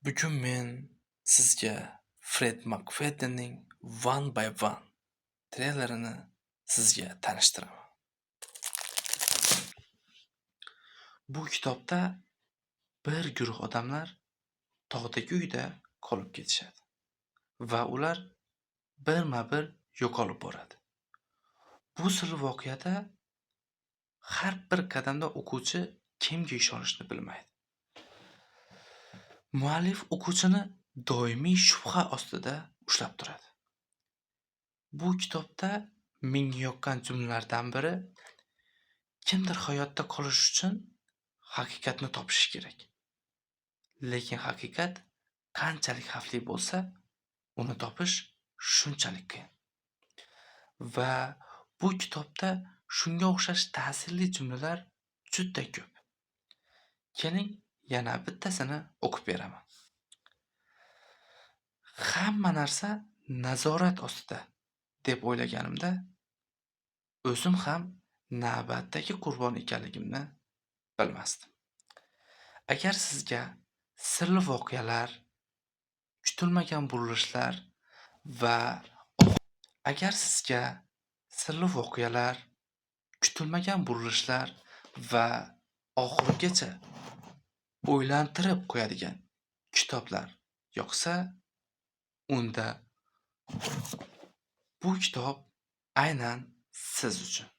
Bugun men sizga Fred McFaddenning One by One treylerini sizga tanishtiraman. Bu kitobda bir guruh odamlar tog'dagi uyda qolib ketishadi va ular birma-bir yo'qolib boradi. Bu sirli voqeada har bir qadamda o'quvchi kimga ishonishni bilmaydi. Muallif o'quvchini doimiy shubha ostida ushlab turadi. Bu kitobda menga yoqqan jumlalardan biri: kimdir hayotda qolish uchun haqiqatni topishi kerak. Lekin haqiqat qanchalik xavfli bo'lsa, uni topish shunchalik qiyin. Va bu kitobda shunga o'xshash ta'sirli jumlalar juda ko'p. Keling, yana bittasini o'qib beraman. Hamma narsa nazorat ostida deb o'ylaganimda, o'zim ham navbatdagi qurbon ekanligimni bilmasdim. Agar sizga sirli voqealar, kutilmagan burilishlar va agar sizga sirli voqealar, kutilmagan burilishlar va oxirigacha o'ylantirib qo'yadigan kitoblar yoqsa, unda bu kitob aynan siz uchun.